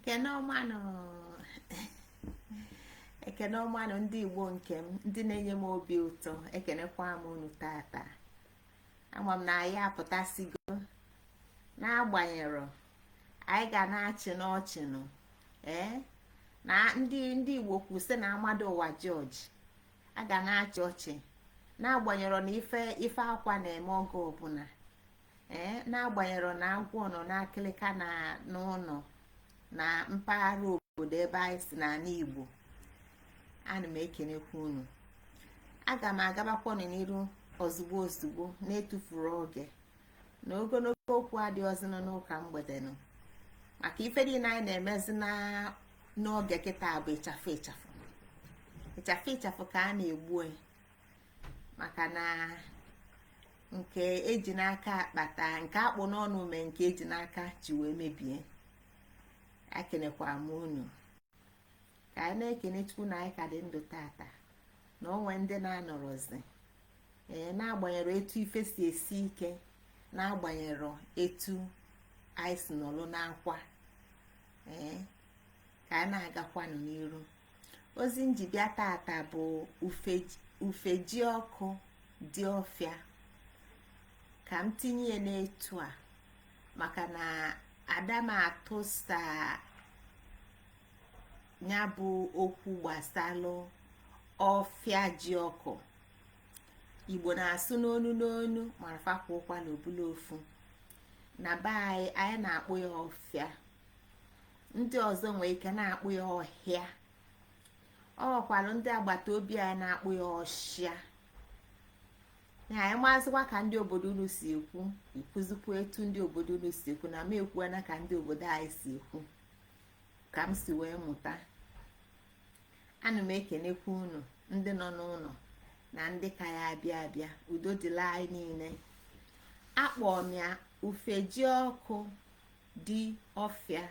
Ekene ọmanụ, ekene ọmanụ, ndị Igbo nke m, ndị na-enye m obi ụtọ. Ekenekwa m unu tata. Ama m na anyị apụtasigo, n'agbanyerọ anyị ga na-achị n'ọchịnụ. Ee, na ndị Igbo kwu sị na amado ụwa George a ga na-achị ọchị, n'agbanyerọ na ife ife akwa na-eme oge ọbụla. Ee, n'agbanyerọ na agwọ nọ n'akịlịka na n'ụlọ na mpaghara obodo ebe anyị si n'ala Igbo, ana m ekenekwa unu. Aga m agabakwanụ n'iru ozugbo ozugbo, na-etufuru oge na ogologo okwu adịghịzinụ n'ụka mgbede nụ, maka ife niile anyị na-emezi n'oge kịta bụ ịchafụ ịchafụ, ịchafụ ịchafụ ka a na-egbu, maka na nke eji n'aka akpata nke akpụ n'ọnụ mee nke eji n'aka ji wee mebie. Ekenekwa m unu. Ka anyị na-ekene Chukwu na anyị ka dị ndụ tata, na onwe ndị na-anọrọzi. Ee, n'agbanyere etu ife si esi ike, n'agbanyere etu anyị si nọlụ n'akwa, ee, ka anyị na-agakwanụ n'iru. Ozi njibịa tata bụ ufeji ọkụ dị ọfịa. Ka m tinye ya n'etu a, maka na ada m atụsa ya bụ okwu gbasalụ ọfịa ji ọkụ. Igbo na-asụ n'onu n'onu, ma fakwa ụkwala obula ofu. Na be anyị, anyị na-akpụ ya ọfịa. Ndị ọzọ nwee ike na-akpụ ya ọhịa. Ọ nwekwara ndị agbata obi anyị na-akpụ ya ọshịa. Ya anyị mazịkwa ka ndị obodo unu si ekwu, ikwuzikwa etu ndị obodo unu si ekwu. Na m ekwuona ka ndị obodo anyị si ekwu, ka m si wee mụta. Ana m ekenekwa unu, ndị nọ n'ụlọ na ndị ka ya abịa abịa. Udo dịla anyị niile. Akpọọ m ya ufeji ọkụ dị ọfịa.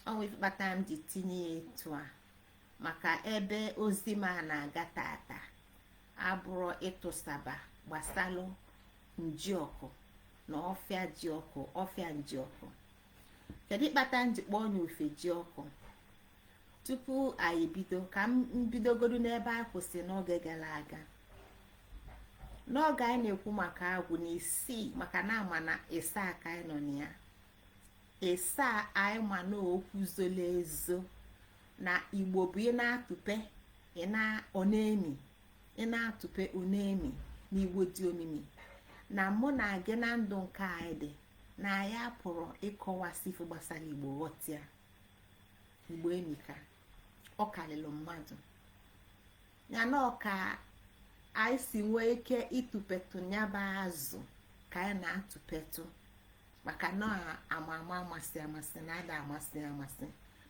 Ọnwa ife kpata m ji tinye ya etu a, maka ebe ozi m a na-aga tata abụrụ ịtụsaba gbasalụ njiọkụ na ọfịa ji ọkụ, ọfịa njiọkụ. Kedu ịkpata m ji kpọọ ya ufeji ọkụ? Tupu anyị bido, ka m bidogodu n'ebe anyị kwụsị n'oge gara aga, n'oge anyị na-ekwu maka agwụ na isii, maka na ama na ịsaa ka anyị nọ na ya. Ịsaa anyị ma na okwu zolo ezo na Igbo bụ ị na-atụpe ị na ọ na-emi, ị na-atụpe ọ na-emi, na Igbo dị omimi, na mụ na gị na ndụ nke anyị dị na anyị apụrụ ịkọwasị ife gbasara Igbo ghọtịa. Igbo emika, ọ karịrị mmadụ ya na ọka anyị si nwee ike ịtụpetụ nyaba azụ ka anyị na-atụpetụ, maka na ama ama amasị amasị na ada amasị amasị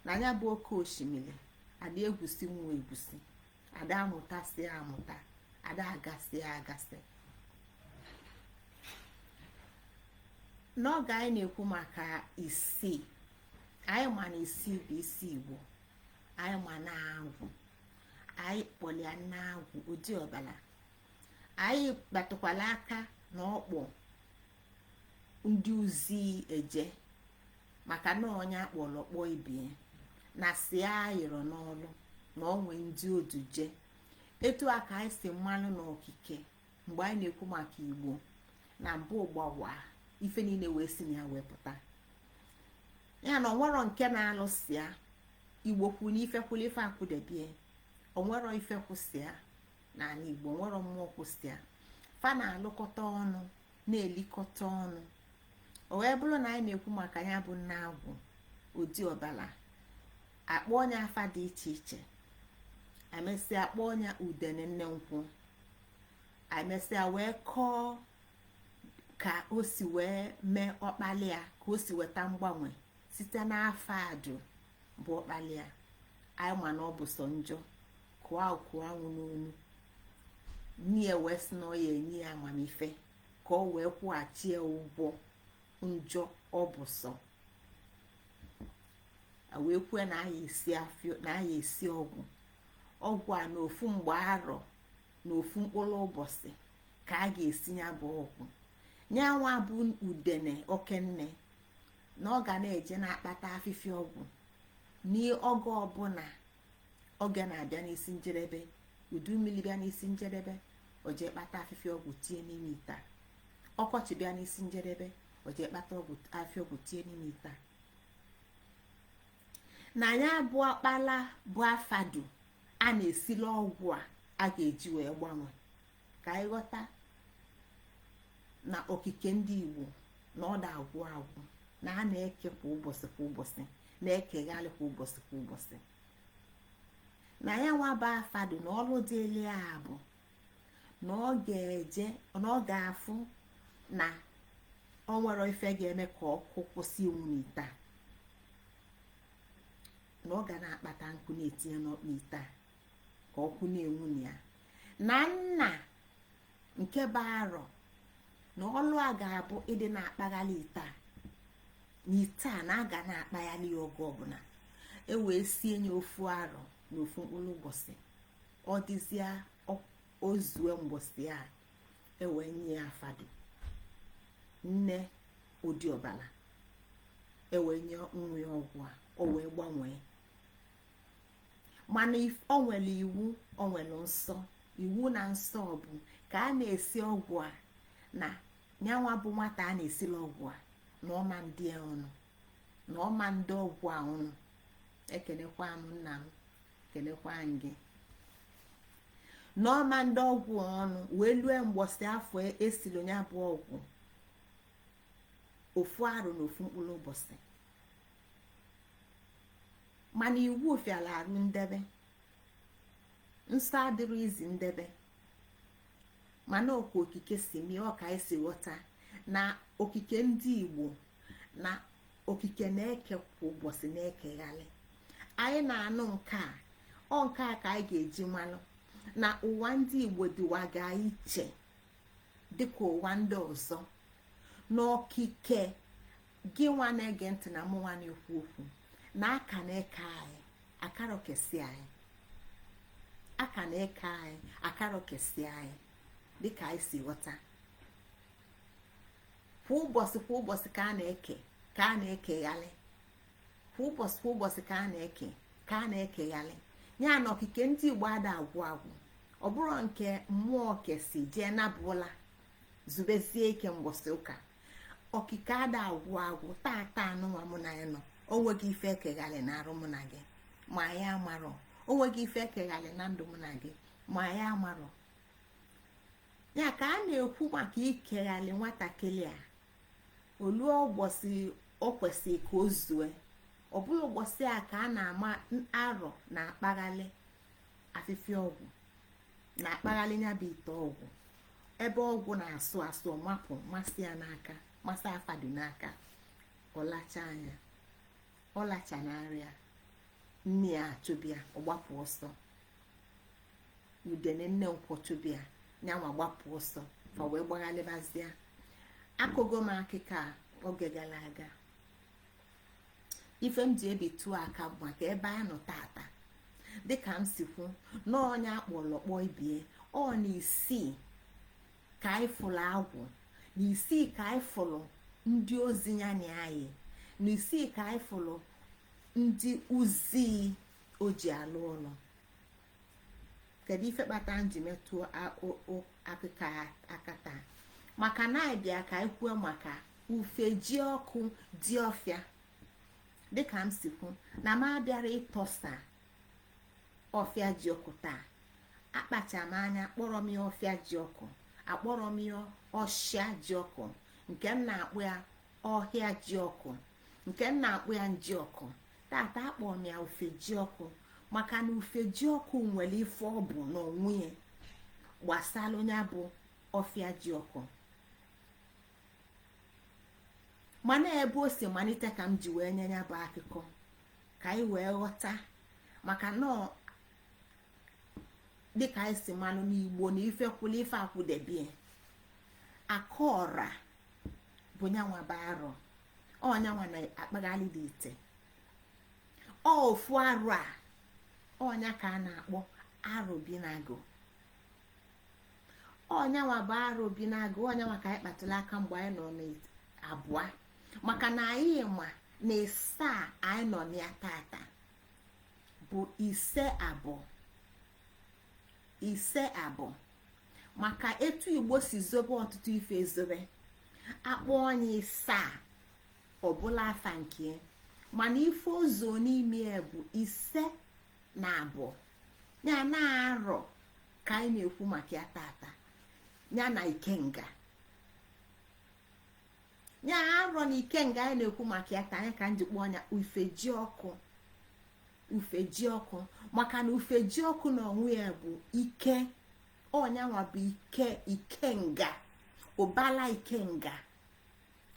na ya bụ oke osimiri. Ada egwusi nwa egwusi, ada amụtasị amụta, ada agasị agasị. N'oge anyị na-ekwu maka isii, anyị ma na isii bụ isi Igbo. Anyị ma na agwụ, anyị kpọrọ ya nna agwụ ụdị ọbara. Anyị kpatụkwala aka na ọkpọ ndị uzi eje, maka na onye akpọrọ kpọọ ibie na si ayịrọ n'ọlụ na onwe ndị oduje. Etu a ka anyị si mmalụ n'okike mgbe anyị na-ekwu maka Igbo na mbụ gbawa ife niile wee si na ya wee pụta. Ya na onwero nke na-alụsịa Igbo kwu na ife kwulu ife akwụdebie. Onwero ife kwụsịa n'ala Igbo, onwero mmụọ kwụsịa. Fa na-alụkọta ọnụ, na-elikọta ọnụ. O wee bụrụ na anyị na-ekwu maka ya bụ nna agwụ ụdị ọbara, akpọ onye afa dị iche iche, emesịa kpọọ onye udene nne nkwụ, emesịa wee kọọ ka o si wee mee ọkpalịa, ka o si weta mgbanwe site n'afọ adụ bụ ọkpalịa. Anyị ma na ọ bụ sọ njọ kụọ kụọ anwụ n'onu nne wee sị na ọ ya enye ya amamife ka ọ wee kwụghachi ya ụgwọ njọ ọ bụ sọ. Wee kwue na aya esi afịa, na aya esi ọgwụ ọgwụ a na ofu mgbe arọ na ofu mkpụrụ ụbọchị ka a ga-esi ya bụ ọgwụ. Nyanwa bụ udene okenne na ọ ga na-eje na-akpata afịfịa ọgwụ. N'oge ọbụla oge na-abịa n'isi njedebe, udu mmiri bịa n'isi njedebe, o jee kpata afịfịa ọgwụ tie n'ime ite a. Ọkọchị bịa n'isi njedebe, o jee kpata ọgwụ, afịfịa ọgwụ tie n'ime ite a. Na ya bụ ọkpala bụ afadu a na-esili ọgwụ a a ga-eji wee gbanwe ka anyị ghọta na okike ndị Igbo na ọ da agwụ agwụ, na a na-eke kwa ụbọchị kwa ụbọchị, na-ekegharị kwa ụbọchị kwa ụbọchị. Na ya nwa bụ afadu na ọlụ dịịlị ya bụ na ọ ga-eje na ọ ga-afụ na ọ nwere ife ga-eme ka ọkụ kwụsị inwu n'ite a, na ọ ga na-akpata nkụ na-etinye n'ite a ka ọkụ na-enwu na ya. Na nna nke bụ arọ na ọlụ a ga-abụ ịdị na-akpaghalị ite a, na ite a na aga na-akpaghalị ya oge ọbụla. E wee sie nye ofu arọ na ofu mkpụrụ ụbọchị, ọ dịzịa ozue mgbọsị a, ewee nye ya afado nne ụdị ọbara, ewee nye nwa ya ọgwụ a, o wee gbanwee. Mana o nwere iwu, o nwere nsọ. Iwu na nsọ bụ ka a na-esi ọgwụ a, na nyanwa bụ nwata a na-esili ọgwụ a, na ọma ndị ọnụ, na ọma ndị ọgwụ a ọnụ. Ekenekwa m nna m, kenekwa m gị. Na ọma ndị ọgwụ ọnụ wee lue mgbọsị afọ esiri onye bụ ọgwụ ofu arụ na ofu mkpụrụ ụbọchị. Mana iwu fiala arụ ndebe nsọ adịrị izi ndebe. Mana ọkwa okike si mie ọka anyị si ghọta na okike ndị Igbo na okike na-eke kwa ụbọchị, na-ekeghalị. Anyị na-anụ nke a, ọ nke a ka anyị ga-eji malụ na ụwa ndị Igbo dịwaga iche dịka ụwa ndị ọzọ. N'okike gị nwa na-ege ntị na mụnwa na-ekwu okwu, na aka na-eke anyị akarọkesi anyị, aka na-eke anyị akarọkesi anyị. Dịka anyị si ghọta, kwa ụbọchị kwa ụbọchị ka a na-eke, ka a na-ekeghalị. Kwa ụbọchị kwa ụbọchị ka a na-eke, ka a na-ekeghalị ya. Na okike ndị Igbo ada agwụ agwụ. Ọ bụrụ nke mmụọ kesi jee nabụla zubezie ike mgbọsị ụka, okike ada agwụ agwụ. Tata anụnwa mụ na ya nọ, onweghị ife ekeghalị na arụ mụ na gị ma ya amarọ. Onweghị ife ekeghalị na ndụ mụ na gị ma ya amarọ. Ya ka a na-ekwu maka ikeghalị nwatakịrị a, oluo ụbọchị o kwesịrị ka o zue. Ọ bụrụ ụbọchị a ka a na-ama arọ na-akpaghalị afịfịa ọgwụ, na-akpaghalị ya bụ ite ọgwụ, ebe ọgwụ na-asụ asụ, mapụ masị ya n'aka, masị afado n'aka. Ọlacha anya, ọlacha narịa nne ya achụbịa, ọgbapụ ọsọ. Udene nne nkwọ chụbịa, nyanwa gbapụ ọsọ, fa wee gbaghalịbazịa. Akụgo m akịka oge gara aga. Ife m ji ebitu aka maka ebe a nọ tata, dịka m si kwu, n'ọnya akpọrọ kpọ ibie, ọ na isii ka anyị fụrụ agwụ, na isii ka anyị fụrụ ndị ozi ya na anyị, na isii ka anyị fụrụ ndị uzi o ji alụ ọlụ. Kedu ife kpata m ji metụ akụkọ aka taa? Maka na anyị bịa ka anyị kwuo maka ufe ji ọkụ dị ọfịa. Dịka m si kwu, na m abịara ịtọsa ọfịa ji ọkụ taa. Akpacha m anya kpọrọ m ya ọfịa ji ọkụ, akpọrọ m ya ọshịa ji ọkụ, nke m na-akpụ ya ọhịa ji ọkụ, nke m na-akpụ ya nji ọkụ. Tata akpọrọ m ya ufe ji ọkụ, maka na ufe ji ọkụ nwere ife ọ bụ n'onwe ya gbasara onye bụ ọfịa ji ọkụ. Mana ebe o si malite ka m ji wee nye ya bụ akụkọ ka anyị wee ghọta, maka na dịka anyị si malụ n'Igbo na ife kwụlụ ife akwụdebie akọra bụ nyanwa bụ arọ, ọnyanwa na-akpaghalị dị ite. Ọ ofu arụ a, ọnya ka a na-akpọ arụbinagụ. Ọnyanwa bụ arụbinagụ, ọnyanwa ka anyị kpatụrụ aka mgbe anyị nọ n'abụọ, maka na anyị ma na ịsaa anyị nọ na ya tata. Bụ ise abụọ, ise abụọ, maka etu Igbo si zobe ọtụtụ ife ezobe akpọ onye isaa ọbụla afa nke, mana ife ozo n'ime ya bụ ise na abụọ, ya na arọ ka anyị na-ekwu maka ya tata, ya na ikenga. Ya arọ na ikenga anyị na-ekwu maka ya taa, anyị ka njikwa ọnya ufeji ọkụ, ufeji ọkụ, maka na ufeji ọkụ na onwe ya bụ ike. Ọnyanwa bụ ike, ikenga, ụbala ikenga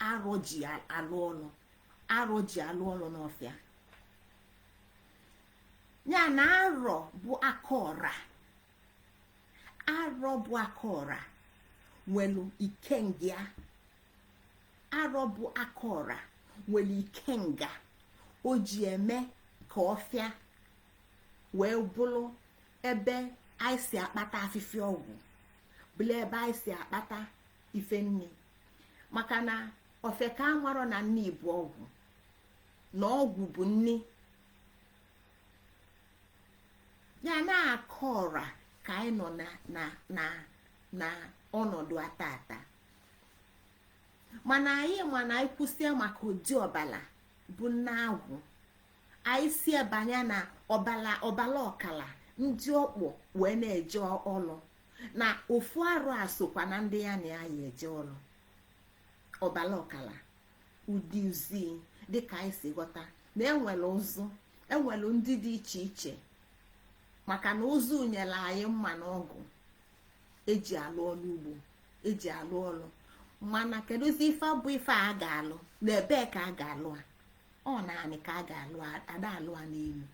arọ ji alụ ọlụ, arọ ji alụ ọlụ n'ọfịa. Ya na arọ bụ aka ọra, arọ bụ aka ọra nwelu ikenga, arọ bụ aka ọra nwere ikenga o ji eme ka ọfịa wee bụrụ ebe anyị si akpata afịfịa ọgwụ, bụrụ ebe anyị si akpata ife nni, maka na ofe ka amarọ na nni bụ ọgwụ, na ọgwụ bụ nni. Ya na-akọ ọra ka anyị nọ na ọnọdụ atata. Mana anyị ma na anyị kwụsịa maka ụdị ọbala bụ nne agwụ, anyị si banye na ọbala, ọbala ọkala ndị ọkpụ wee na-eje ọlụ, na ofu arụ a sokwa na ndị ya na ya yi eje ọlụ. Ọbala ọkala ụdị uzi, dịka anyị si ghọta na enwere ụzụ, enwere ndị dị iche iche, maka na ụzụ nyere anyị mma na ọgụ eji alụ ọlụ ugbo, eji alụ ọlụ. Mana kedụzi ife bụ ife a ga-alụ, na ebee ka a ga-alụ a? Ọ naanị ka a ga-alụ, ada alụ a n'elu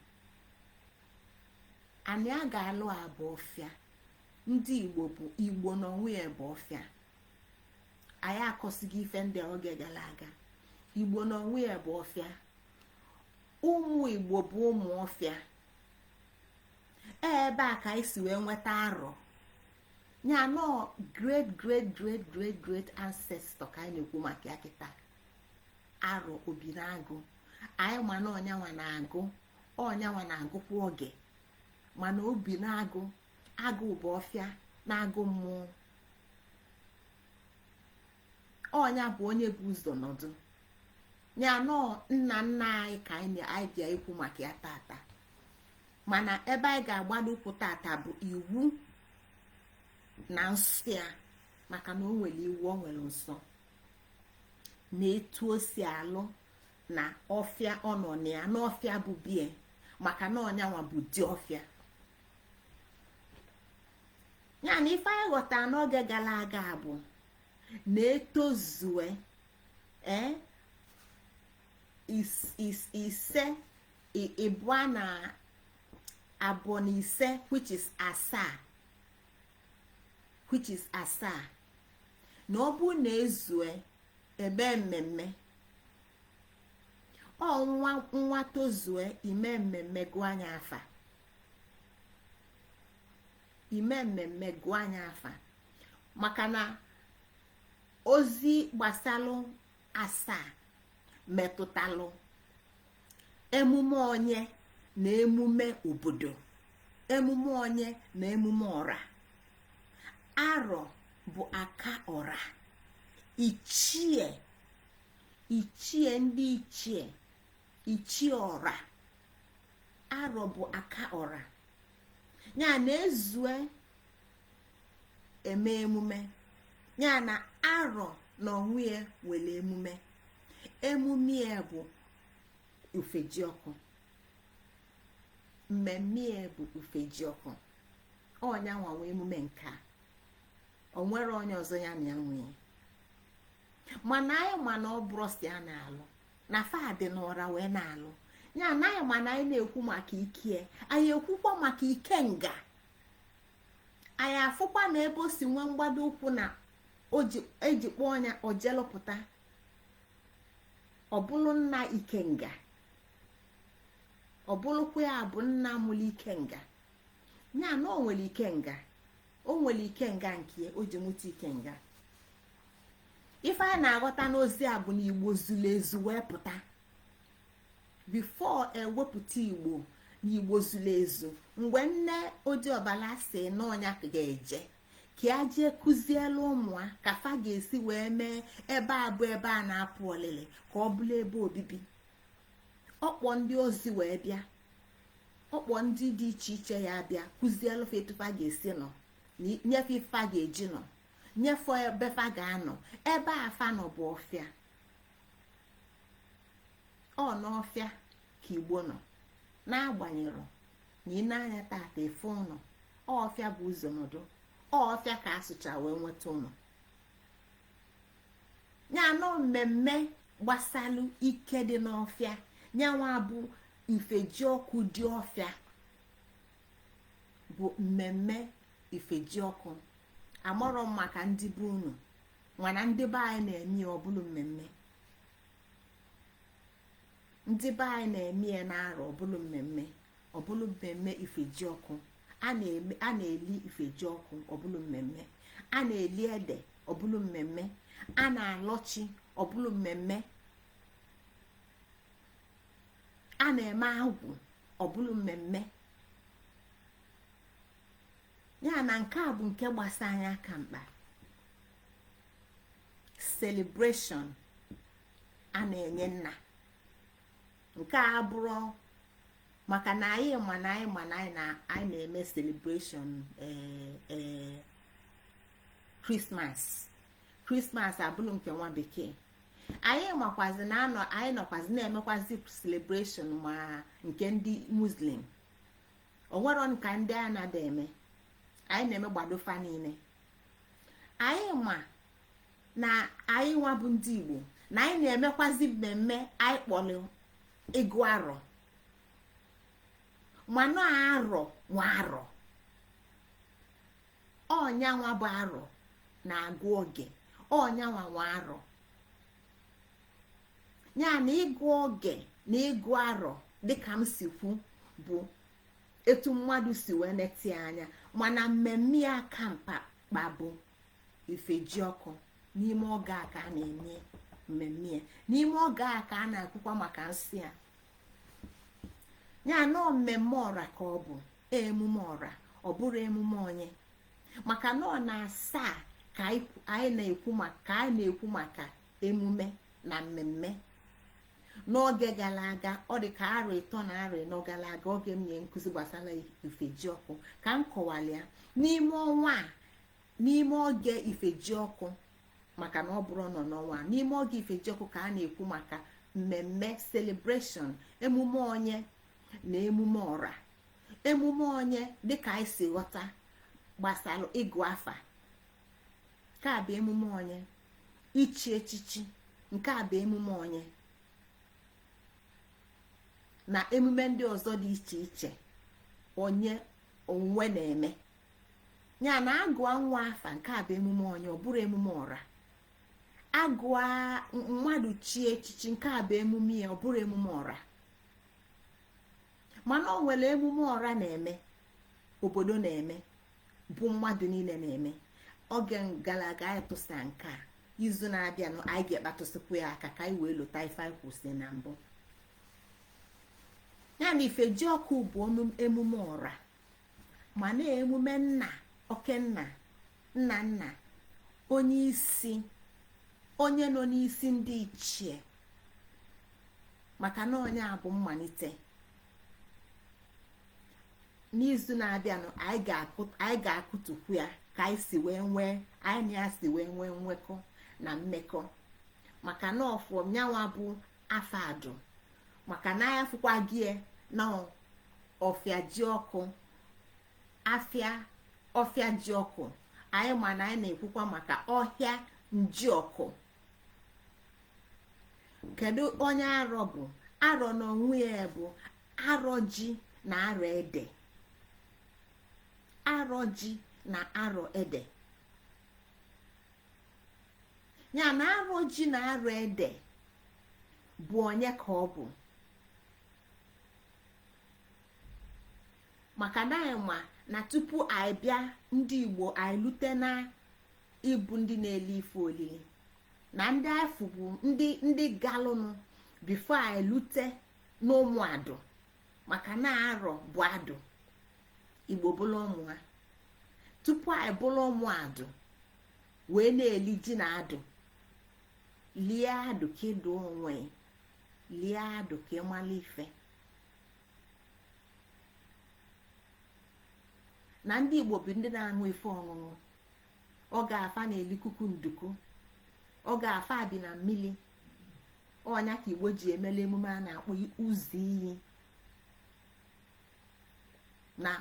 anị a ga-alụ a bụ ọfịa. Ndị Igbo bụ Igbo n'onwe ya bụ ọfịa. Anyị akọsighị ife ndị oge gara aga. Igbo n'onwe ya bụ ọfịa. Ụmụ Igbo bụ ụmụ ọfịa. Ebe a ka anyị si wee nweta arọ ya nọ, great great great great great ancestor ka anyị na-ekwu maka ya kịta. Arọ obi na-agụ anyị, ma na ọnyanwa na-agụ, ọnyanwa na-agụkwa oge, mana obi na-agụ, agụ bụ ọfịa na-agụ mmụọ. Ọnya bụ onye bụ ụzọ nọdụ ya nọ, nna nna anyị ka anyị bịa ikwu maka ya tata. Mana ebe anyị ga-agbado ụkwụ tata bụ iwu na nsọ ya, maka na o nwere iwu, o nwere nsọ na etu o si alụ na ọfịa ọ nọ na ya, n'ọfịa bụ bie, maka na ọnyanwa bụ di ọfịa ya. Na ife anyị ghọtara n'oge gara aga bụ na etozue ee ise, ịbụa na abụọ na ise, which is asaa, which is asaa, na ọ bụ na ezue eme mmemme ọ nwa nwa tozue ime mmemme, gụọ anya afa, ime mmemme gụọ anya afa, maka na ozi gbasalụ asaa metụtalụ emume onye na emume obodo, emume onye na emume ọra. Arọ bụ aka ọra, ichie, ichie, ndị ichie, ichie ọra. Arọ bụ aka ọra, ya na-ezue eme emume ya, na arọ na onwe ya nwere emume. Emume ya bụ ufeji ọkụ, mmemme ya bụ ufeji ọkụ. Ọnya nwanwe emume nke a, o nwere onye ọzọ ya na ya nwee. Mana anyị ma na ọ bụrụ si a na-alụ na fa dị n'ụra wee na-alụ ya, na anyị ma na anyị na-ekwu maka ike, anyị ekwukwa maka ike nga, anyị afụkwa na ebe o si nwee mgbado ụkwụ na eji kpọọ ọnya ojelụpụta, ọ bụrụ nna ikenga, ọ bụrụkwa ya bụ nna mụrụ ikenga ya, na o nwere ikenga, o nwere ikenga nke o ji mụta ikenga. Ife a na-aghọta n'ozi a bụ na Igbo zuru ezu wee pụta before ewepụta Igbo. Na Igbo zuru ezu. Mgbe nne Odiọbala si n'ọnya ga-eje ka ya jee kụzielu ụmụ ka fa ga-esi wee mee ebe a bụ ebe a na-apụ ọlịlị ka ọ bụrụ ebe obibi, ọkpọ ndị ozi wee bịa, ọkpọ ndị dị iche iche ya bịa kụzielu fa etu fa ga-esi nọ, nyefe ife fa ga-eji nọ, nyefe ebe fa ga-anọ. Ebe a fa nọ bụ ọfịa. Ọ n'ọfịa ka Igbo nọ, n'agbanyere na ị na-anya tata efe ụnọ ọfịa bụ ụzọ nọdụ ọfịa ka asụcha wee nweta ụnọ ya. Nọ mmemme gbasalụ ike dị n'ọfịa, nyanwa bụ ifejiọkụ dị ọfịa, bụ mmemme ifejiọkụ. Amarọ m maka ndị be unu, mana ndị be anyị na-eme ya ọbụlụ mmemme. Ndị be anyị na-eme ya na-arọ ọbụlụ mmemme, ọbụlụ mmemme ifejiọkụ. A na-eli ifejiọkụ, ọbụlụ mmemme. A na-eli ede, ọbụlụ mmemme. A na-alọchi, ọbụlụ mmemme. A na-eme agwụ, ọbụlụ mmemme. Ya na nke a bụ nke gbasa anyị aka mkpa. Celebration a na-enye nna, nke a bụrụ maka na anyị ma na anyị ma na anyị na-eme celebration ee Christmas. Christmas abụrụ nke nwa bekee. Anyị makwazi na anọ anyị nọkwazi na-emekwazi celebration ma nke ndị Muslim. Onwero nka ndị a na-ada eme, anyị na-eme gbadofa niile. Anyị ma na anyị nwa bụ ndị Igbo na anyị na-emekwazi mmemme anyị kpọrọ ịgụ arọ, mana arọ nwa arọ, ọnyanwa bụ arọ na-agụ oge, ọnyanwa nwa arọ. Ya na ịgụ oge na ịgụ arọ, dịka m si kwu, bụ etu mmadụ si wee neti anya. Mana mmemme ya ka mkpa bụ ifejiọkụ. N'ime oge a ka a na-eme mmemme ya, n'ime oge a ka a na-ekwukwa maka nsị a. Ya nọọ mmemme ọra ka ọ bụ, emume ọra, ọ bụrụ emume onye, maka na ọ na-asaa ka anyị na-ekwu maka, anyị na-ekwu maka emume na mmemme. N'oge gara aga, ọ dị ka arọ 3 na arọ 4 gara aga, oge m nye nkụzi gbasara ifejiọkụ, ka m kọwara ya n'ime ọnwa a, n'ime oge ifejiọkụ, maka na ọ bụrụ nọ n'ọnwa, n'ime oge ifejiọkụ ka a na-ekwu maka mmemme, celebration, emume onye na emume ọra. Emume onye, dịka anyị si ghọta, gbasara ịgụ afa, nke a bụ emume onye. Ichi echichi, nke a bụ emume onye, na emume ndị ọzọ dị iche iche onye onwe na-eme. Ya na agụa nwa afa, nke a bụ emume onye, ọ bụrụ emume ọra. Agụa mmadụ chi echichi, nke a bụ emume ya, ọ bụrụ emume ọra. Mana ọ nwere emume ọra na-eme, obodo na-eme, bụ mmadụ niile na-eme. Oge gara aga anyị tụsa nke a. Izu na-abịanụ anyị ga-ekpatụsịkwu ya aka ka anyị wee lụta ife anyị kwụsị na mbụ. Ya na ifejiọkụ bụ emume ọra, ma na emume nna, okenna, nna nna, onye isi, onye nọ n'isi ndị ichie, maka na onye a bụ mmalite. N'izu na-abịanụ anyị ga-akụtukwu ya ka anyị si wee nwee, anyị na ya si wee nwee nwekọ na mmekọ, maka na ọfọ nyanwa bụ afọ adụ, maka na ya fụkwa gị na ọfịa ji ọkụ, afịa ọfịa ji ọkụ. Anyị ma na anyị na-ekwukwa maka ọhịa njiọkụ. Kedu onye arọ bụ? Arọ na onwe ya bụ arọ ji na arọ ede, arọ ji na arọ ede. Ya na arọ ji na arọ ede bụ onye ka ọ bụ, maka na anyị ma na tupu anyị bịa ndị Igbo, anyị lute na ịbụ ndị na-eli ife olili na ndị afụ bụ ndị galụnụ before anyị lute n'ụmụadụ. Maka na arọ bụ adụ, Igbo bụrụ ụmụ ha. Tupu anyị bụrụ ụmụ adụ wee na-eli ji na adụ, lie adụ ka ịdụ onwe, lie adụ ka ịmala ife. Na ndị Igbo bụ ndị na-aṅụ ife ọṅụṅụ. Oge afa na-eli kuku nduku, oge afa bi na mmili. Ọnya ka Igbo ji emele emume a na-akpọ ụzọ iyi, na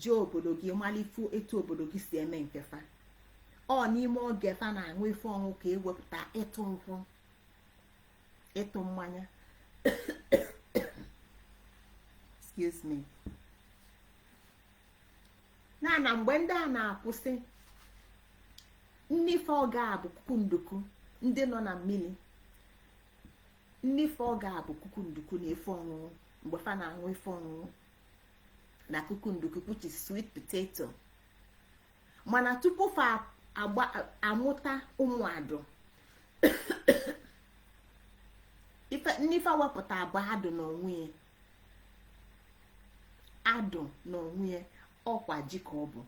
jee obodo gị mara ife etu obodo gị si eme nke fa. Ọ n'ime oge fa na-aṅụ ife ọṅụ ka ewepụta ịtụ nkwụ, ịtụ mmanya, excuse me. Na mgbe ndị a na-akwụsị nnife, oge a bụ kuku nduku ndị nọ na mmiri. Nnife oge a bụ kuku nduku na ife ọṅụṅụ. Mgbe fa na-aṅụ ife ọṅụṅụ na kuku nduku, which is sweet potato. Mana tupu fa amụta ụmụ adụ, nnife wepụta bụ adụ n'onwe ya. Adụ n'onwe ya ọkwa ji ka ọ bụ,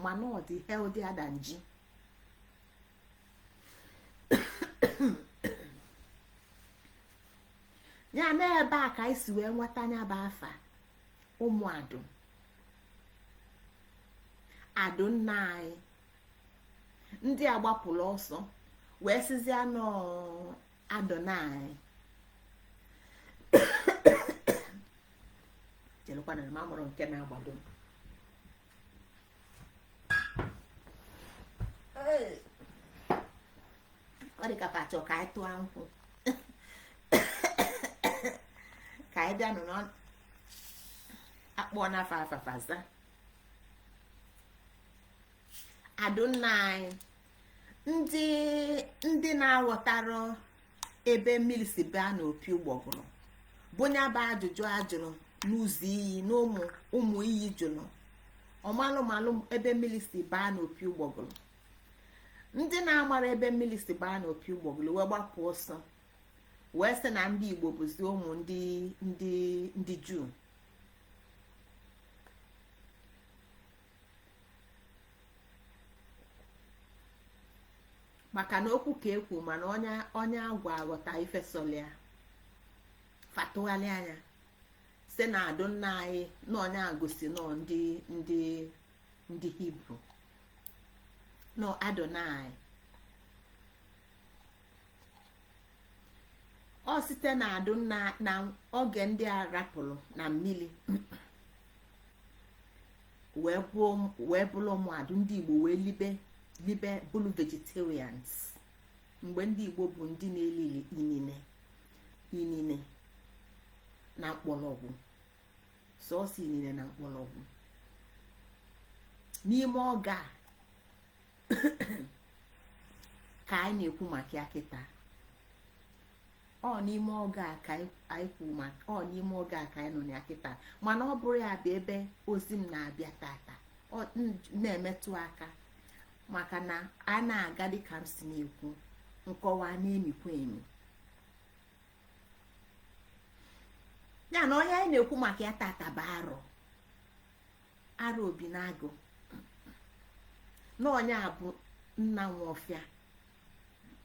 mana ọ dị healthier than ji. Ya na ebe a ka anyị si wee nweta anya bụ afa ụmụ adụ, adụ nna anyị ndị a gbapụrụ ọsọ wee sizie nọ Adonai. Chelụkwana na m amụrụ nke na-agbado m. Ọ dị ka pachọ ka anyị tụọ nkwụ ka anyị bịa nụ akpọ n'afọ afafaza adụnna anyị. Ndị na-aghọtara ebe mmiri si baa n'opi ụgbọgụrụ bụ nya bụ ajụjụ ajụrụ n'ụzọ iyi na ụmụ ụmụ iyi jụrụ ọmalụmalụ ebe mmiri si baa n'opi ụgbọgụrụ. Ndị na-amara ebe mmiri si baa n'opi ụgbọgụrụ wee gbapụ ọsọ wee sị na ndị Igbo bụzi ụmụ ndị ndị ndị Juu. Maka na okwu ka ekwu, mana onye agwa aghọta ife sọlịa fatụgharị anya si na adụ nna anyị na onye agosi nọ ndị ndị ndị Hibru nọ Adonai. Ọ site na adụ nna na oge ndị a rapụrụ na mmiri wee bụrụ ụmụ adụ. Ndị Igbo wee libe libe bụrụ vegetarians. Mgbe ndị Igbo bụ ndị na-elili inine inine na mkpọrọgwụ, sọọsọ inine na mkpọrọgwụ. N'ime oge a ka anyị na-ekwu maka ya kịta, ọ n'ime oge a ka anyị kwu maka, ọ n'ime oge a ka anyị nọ na ya kịta. Mana ọ bụrụ ya bụ ebe ozi m na-abịa tata, ọ na-emetụ aka maka na a na-aga dịka m si na-ekwu, nkọwa na-emikwa emi. Ya na onye anyị na-ekwu maka ya tata bụ arọ arọ obi na-agụ na onye a bụ nna nwe ọfịa,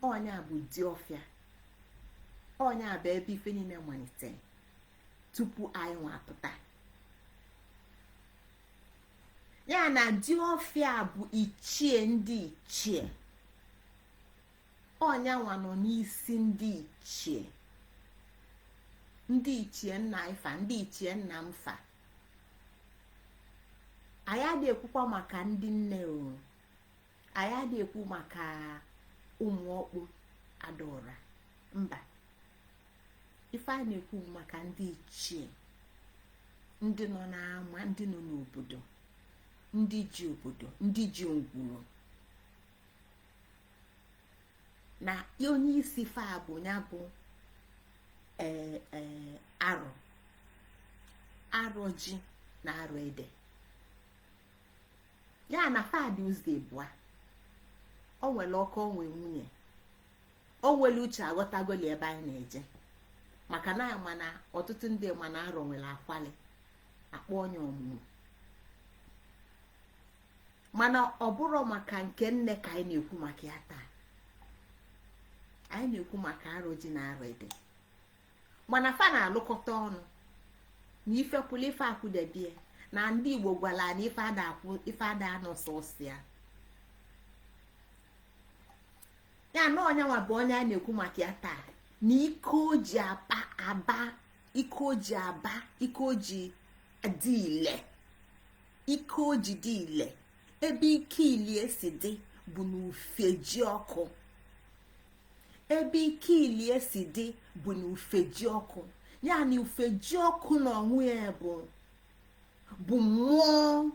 onye a bụ di ọfịa, onye a bụ ebe ife niile malite tupu anyị nwa apụta. Ya na di ọfịa bụ ichie ndị ichie, ọnya nwa nọ n'isi ndị ichie, ndị ichie nna ifa, ndị ichie nna mfa. Anyị adịghị ekwukwa maka ndị nne o, anyị adịghị ekwu maka ụmụ ọkpụ adaọra, mba. Ife a na-ekwu maka ndị ichie, ndị nọ n'ama, ndị nọ n'obodo, ndị ji obodo, ndị ji ngwuru. Na onye isi fa bụ ya bụ ee arọ arọ ji na arọ ede. Ya na fa dị ụzọ ịbụa. O nwere ọkụ, o nwere nwunye, o nwere uche. Aghọtagoli ebe anyị na-eje, maka na ama na ọtụtụ ndị ma na arọ nwere akwali. Akpọ onye ọmụmụ. Mana ọ bụrụ maka nke nne ka anyị na-ekwu maka ya taa. Anyị na-ekwu maka arọ ji na arọ ede, mana fa na-alụkọta ọnụ na ife kwụla ife akwụdebie na ndị Igbo gwara na ife ada akwụ, ife ada anọ sọsọ ya. Ya na onye nwa bụ onye a na-ekwu maka ya taa, na ike o ji aba aba, ike o ji aba, ike o ji dị ile, ike o ji dị ile. Ebe ike ilie si dị bụ n'ufeji ọkụ. Ebe ike ilie si dị bụ n'ufeji ọkụ. Ya na ufeji ọkụ na onwe ya bụ mmụọ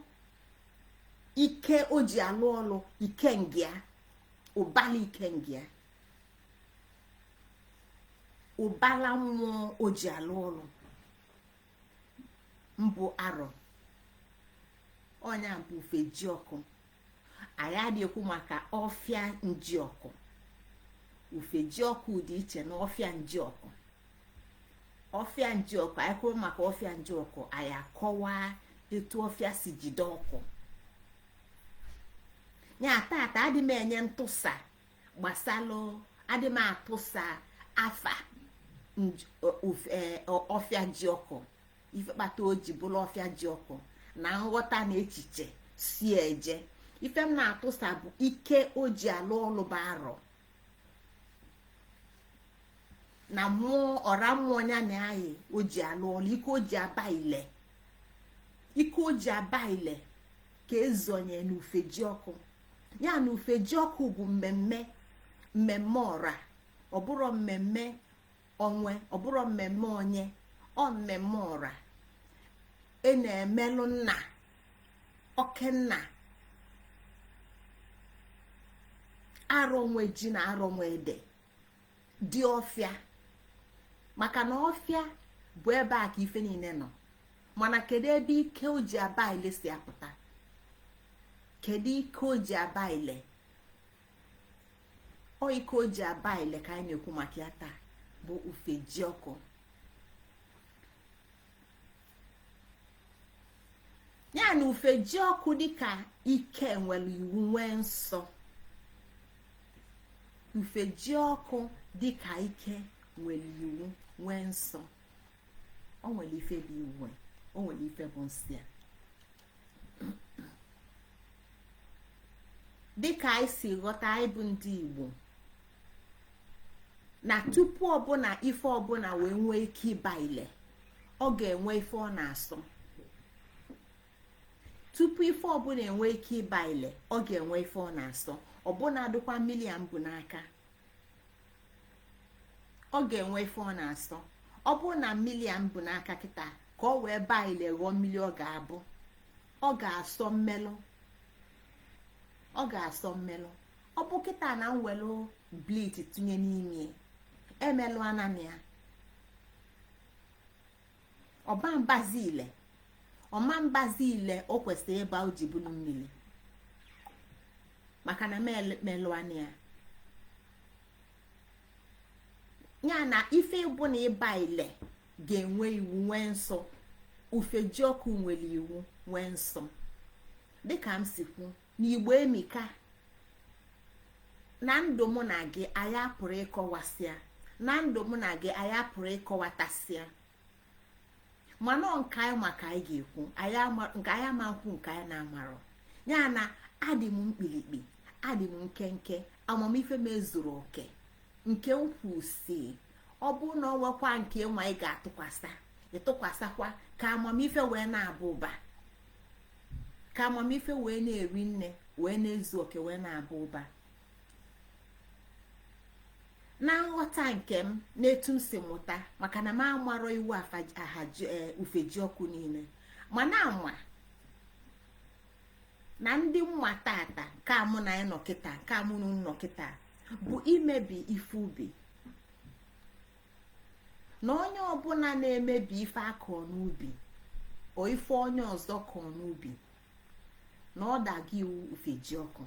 ike o ji alụ ọlụ, ikenga, ụbala ikenga, ụbala mmụọ o ji alụ ọlụ mbụ arọ. Ọnya bụ ufeji ọkụ. Anyị adịghị ekwu maka ọfịa njiọkụ. Ufeji ọkụ dị iche na ọfịa njiọkụ. Ọfịa njiọkụ, anyị kwuo maka ọfịa njiọkụ, anyị akọwaa etu ọfịa si jide ọkụ ya. Tata adị m enye ntụsa gbasalụ, adị m atụsa afa ọfịa ji ọkụ, ife kpata o ji bụrụ ọfịa ji ọkụ na nghọta na echiche si eje. Ife m na-atụsa bụ ike o ji alụ ọlụ bụ arọ na mmụọ ọra mmụọ ya na anyị o ji alụ ọlụ, ike o ji aba ile, ike o ji aba ile ka ezonye n'ufeji ọkụ ya. Na ufeji ọkụ bụ mmemme, mmemme ọra. Ọ bụrụ mmemme onwe, ọ bụrụ mmemme onye, ọ mmemme ọra e na-emelụ nna okenna arọ nwe ji na arọ nwe ede dị ọfịa, maka na ọfịa bụ ebe a ka ife niile nọ. Mana kedu ebe ike o ji aba ile si apụta? Kedu ike o ji aba ile? Ọ ike o ji aba ile ka anyị na-ekwu maka ya taa, bụ ufeji ọkụ. Ya na ufeji ọkụ dịka ike nwere iwu nwee nsọ. Ufeji ọkụ dịka ike nwere iwu nwee nsọ. O nwere ife bụ iwu, o nwere ife bụ nsọ ya. Dịka anyị si ghọta, anyị bụ ndị Igbo, na tupu ọbụla ife ọbụla wee nwee ike ịba ile, ọ ga-enwe ife ọ na-asọ. Tupu ife ọbụla enwe ike ịba ile, ọ ga-enwe ife ọ na-asọ. Ọbụna dịkwa mmiri a mbụ n'aka, ọ ga-enwe ife ọ na-asọ. Ọ bụrụ na mmiri a mbụ n'aka kịta, ka ọ wee baa ile ghọọ mmiri, ọ ga-abụ, ọ ga-asọ mmelụ, ọ ga-asọ mmelụ. Ọ bụ kịta na m welụ bleach tụnye n'ime, emelụ anam ya, ọba mbazi ile, ọma mbazi ile o kwesịrị ịba o ji bụrụ mmiri, maka na melụ anya ya. Ya na ife bụ na ịba ile ga-enwe iwu nwee nsọ. Ufeji ọkụ nwere iwu nwee nsọ. Dịka m si kwu n'Igbo emika, na ndụ mụ na gị, anyị apụrụ ịkọwasịa. Na ndụ mụ na gị, anyị apụrụ ịkọwatasịa. Mana nke anyị maka anyị ga-ekwu, nke anyị ama nkwu, nke anyị na-amarọ. Ya na adị m mkpirikpi, adị m nkenke, amamife m ezuru oke. Nke m kwu si ọ bụrụ na ọ nwekwa nke nwa ị ga-atụkwasị, ịtụkwasịkwa, ka amamife wee na-aba ụba, ka amamife wee na-eri nne, wee na-ezu oke, wee na-aba ụba. Na nghọta nke m, n'etu m si mụta, maka na m amarọ iwu ufeji ọkụ niile, mana ama na ndị mma tata nke mụ na anyị nọ kịta, nke mụ na nọ kịta, bụ imebi ife ubi. Na onye ọbụla na-emebi ife akọ n'ubi, o ife onye ọzọ kọọ n'ubi, na ọ daga iwu ufeji ọkụ.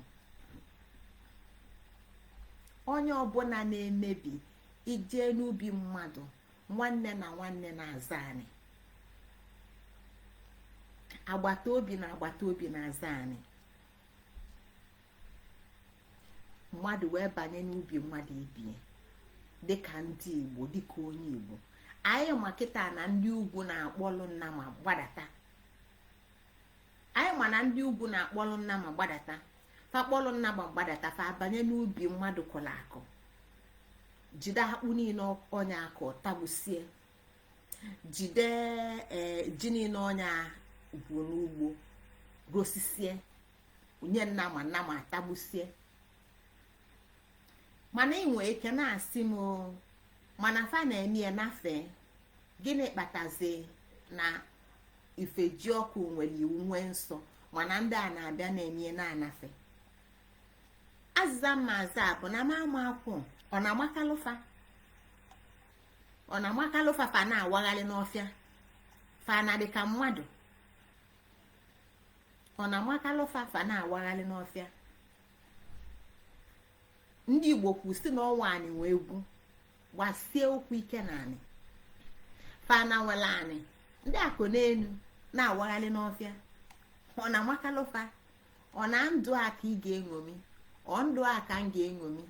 Onye ọbụla na-emebi, ije n'ubi mmadụ, nwanne na nwanne na-aza anyị. Agbata obi na agbata obi na-aza anị. Mmadụ wee banye n'ubi mmadụ ibie, dịka ndị Igbo, dịka onye Igbo anyị ma kịta na ndị ugwu na-akpọlụ nna ma gbadata. Anyị ma na ndị ugwu na-akpọlụ nna ma gbadata. Fa kpọlụ nna ma gbadata, fa abanye n'ubi mmadụ kọrọ akụ, jide akpụ niile onye akọ tagbusie, jide ji niile onye gwụ n'ugbo rosisie, nye nna ma nna ma tagbusie. Mana ị nwee ike na-asị m, mana fa na-eme ya nafe, gịnị kpatazi na Ifejiọkụ nwere iwu nwee nsọ, mana ndị a na-abịa na-eme na-anafe? Azịza mma aza bụ na m ama akwụ. Ọ na-amakalụfa, ọ na-amakalụfa fa na-awagharị n'ọfịa, fa na dị ka mmadụ. Ọ na-amakalụfa fa na-awagharị n'ọfịa. Ndị Igbo kwu si na ọnwa anị nwee egwu gbasie okwu ike na anị fa na nwere anị ndị akụ n'elu na-awagharị n'ọfịa. Ọ na-amakalụfa. Ọ na ndụ a ka ị ga-eṅomi, ọ ndụ a ka m ga-eṅomi,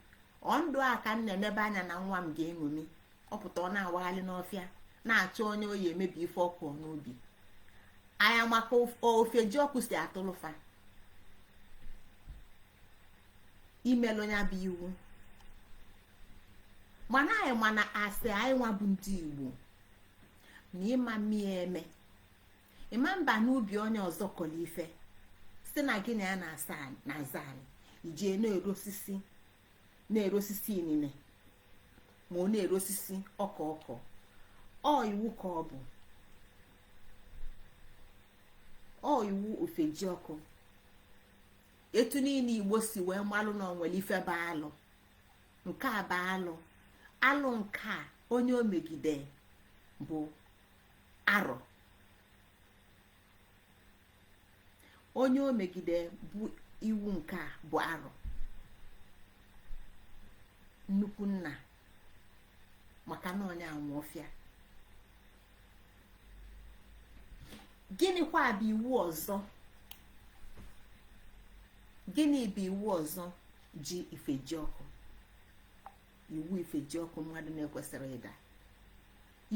ọ ndụ a ka m na-enebe anya na nwa m ga-eṅomi. Ọ pụta, ọ na-awagharị n'ọfịa na-achọ onye oyi emebi ife ọkụ n'ubi anya, maka ofe ji ọkụ si atụlụfa imelụ ya bụ iwu. Mana anyị mana asị anyị nwa bụ ndị Igbo na ịma mmiri eme ịma mba n'ubi onye ọzọ kọrọ ife site na gị na ya na-asa na-aza anyị, ijee na-ere osisi, na-ere osisi inine, ma ọ na-ere osisi ọkọ ọkọ. Ọ iwu ka ọ bụ, ọ iwu Ofejiọkụ. Etu niile Igbo si wee malụ na onwere ife bụ alụ, nke a bụ alụ, alụ nke a onye o megide bụ arọ, onye o megide bụ iwu nke a bụ arọ. Nnukwu nna, maka na onye anwụ ọfịa. Gịnịkwa bụ iwu ọzọ? Gịnị bụ iwu ọzọ ji Ifejiọkụ? Iwu Ifejiọkụ mmadụ na-ekwesịrị ịda.